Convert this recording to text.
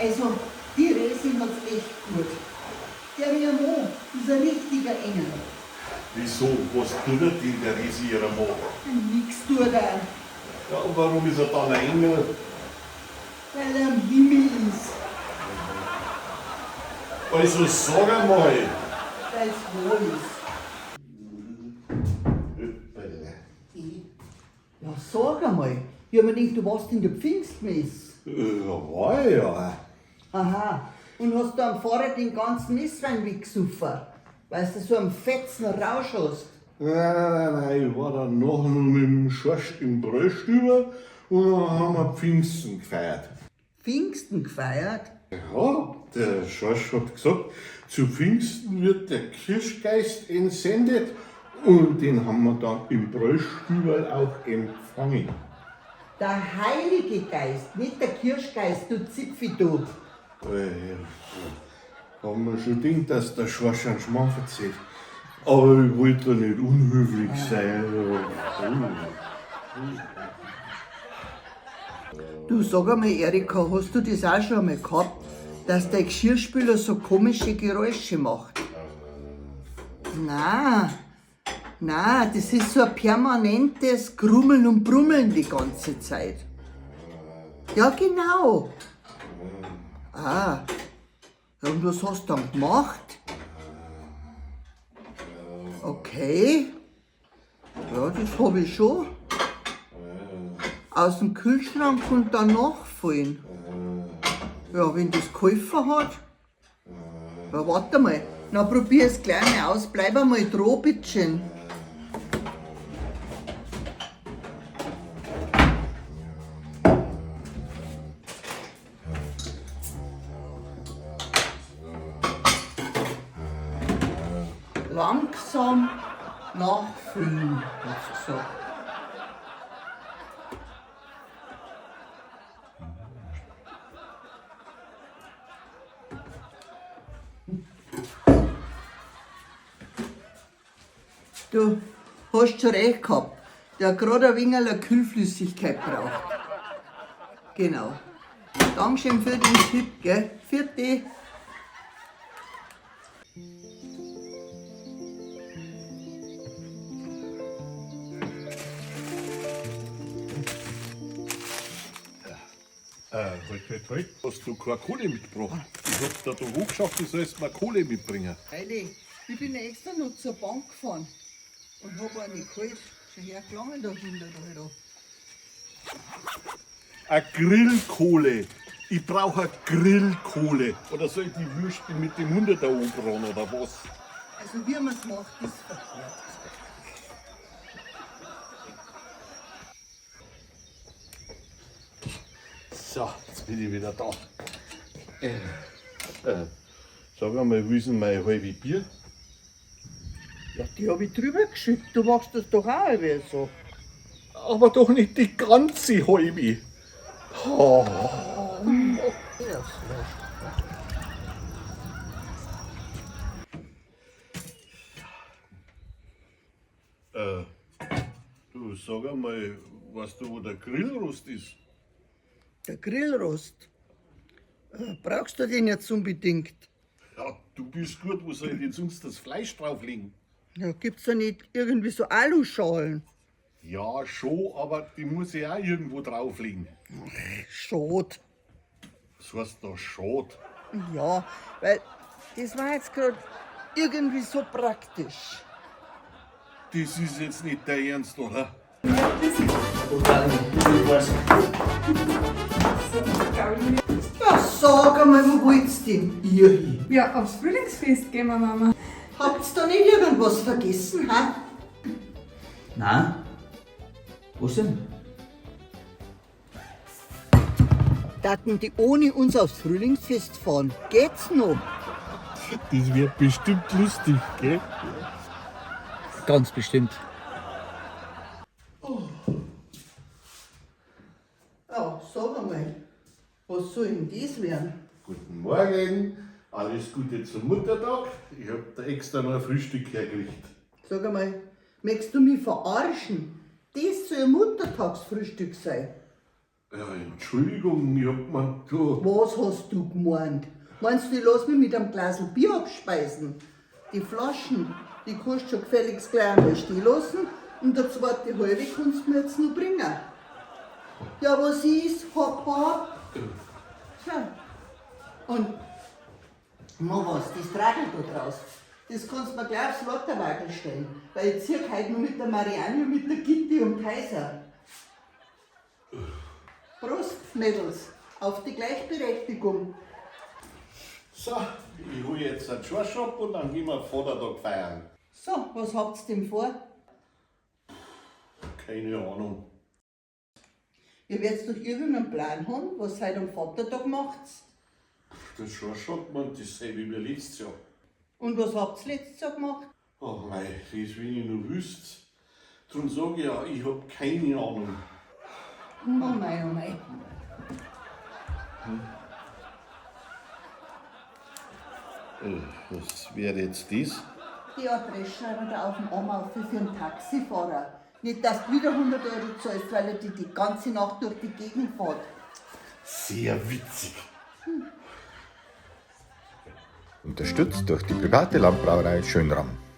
Also, die Resi hat's echt gut. Der ihr Mann ist ein richtiger Engel. Wieso? Was tut er denn, der Resi, ihrer Mann? Nix tut er, Ja, und warum ist er dann ein Engel? Weil er am Himmel ist, Also sag einmal. Weil's wahr ist. Ja, sag einmal, ich hab mir gedacht, du warst in der Pfingstmesse. Ja, war ich ja. Aha, und hast du am Fahrrad den ganzen Messwein weggesoffen, weil du so einen fetzen Rausch hast. Nein, nein, nein, nein, ich war dann nachher noch mit dem Schorsch im Bröllstüber und dann haben wir Pfingsten gefeiert. Pfingsten gefeiert? Ja, der Schorsch hat gesagt, zu Pfingsten wird der Kirschgeist entsendet und den haben wir dann im Bröllstüberl auch empfangen. Der Heilige Geist, nicht der Kirschgeist, du Zipfi, du. Haben wir schon gedacht, dass der Schorsch einen Schmarrn verzählt. Aber ich wollte da nicht unhöflich sein. Du, sag einmal, Erika, hast du das auch schon einmal gehabt, dass der Geschirrspüler so komische Geräusche macht? Na, na, das ist so ein permanentes Grummeln und Brummeln die ganze Zeit. Ja, genau. Ah, ja, und was hast du dann gemacht? Okay. Ja, das hab ich schon. Aus dem Kühlschrank und dann nachfüllen. Ja, wenn das geholfen hat. Ja, warte mal. Na, probier es gleich mal aus. Bleib einmal dran, bitteschön. Langsam nachfüllen, hat's gesagt. Du hast schon recht gehabt. Der hat gerade ein wenig eine Kühlflüssigkeit braucht. Genau. Dankeschön für den Tipp, gell? Vierte. Halt, halt, halt. Hast du keine Kohle mitgebracht? Ich hab da da hochgeschafft, du sollst mir Kohle mitbringen. Heili, ich bin extra noch zur Bank gefahren und hab eine geholt. Schon hergelangen da hinter da. Eine Grillkohle. Ich brauche eine Grillkohle. Oder soll ich die Würste mit dem Hunderter anbraten oder was? Also wie man es macht, ist verkehrt. So, jetzt bin ich wieder da. Äh, sag einmal, wo ist denn mein halbe Bier? Ja, die hab ich drüber geschickt. Du machst das doch auch immer so. Aber doch nicht die ganze halbe. Oh. Äh, du, sag einmal, weißt du, wo der Grillrost ist? Der Grillrost. Brauchst du den jetzt unbedingt? Ja, du bist gut, wo soll ich denn sonst das Fleisch drauflegen? Ja, gibt's da nicht irgendwie so Aluschalen? Ja, schon, aber die muss ich auch irgendwo drauflegen. Schade. Das heißt doch schade. Ja, weil das war jetzt gerade irgendwie so praktisch. Das ist jetzt nicht dein Ernst, oder? Ja, sag einmal, wo wollt's denn ihr hin? Ja, aufs Frühlingsfest gehen wir, Mama. Habt's da nicht irgendwas vergessen, ha? Nein. Was denn? Daten die ohne uns aufs Frühlingsfest fahren? Geht's noch? Das wird bestimmt lustig, gell? Ganz bestimmt. Ja, sag einmal, was soll denn das werden? Guten Morgen, alles Gute zum Muttertag. Ich hab da extra noch ein Frühstück hergerichtet. Sag einmal, möchtest du mich verarschen? Das soll ein Muttertagsfrühstück sein. Ja, Entschuldigung, ich hab gemeint, du. Was hast du gemeint? Meinst du, ich lass mich mit einem Glas Bier abspeisen? Die Flaschen, die kannst du schon gefälligst gleich einmal stehen lassen und der zweite halbe kannst du mir jetzt noch bringen. Ja, was ist? Hopp, hopp. Tja. Und mach was, das Tragel da draus. Das kannst du mir gleich aufs Lotterwagen stellen, weil ich zieh heute nur mit der Marianne und mit der Gitti um Kaiser. Prost, Mädels, auf die Gleichberechtigung. So, ich hol jetzt einen Schorsch ab und dann gehen wir Vatertag feiern. So, was habt's denn vor? Keine Ahnung. Ihr werdet doch irgendeinen Plan haben, was heute am Vatertag macht. Der Schorsch hat gemeint, dasselbe wie letztes Jahr. Und was habt's letztes Jahr gemacht? Ach mei, das wenn ich nur wüsst. Drum sag ich ja, ich hab keine Ahnung. Oh mei, oh mei. Was wäre jetzt das? Die Adresse schreiben wir da auf dem Arm auf für einen Taxifahrer. Nicht, dass du wieder 100 Euro zahlst, weil er dich die ganze Nacht durch die Gegend fährt. Sehr witzig. Unterstützt durch die private Landbrauerei Schönram.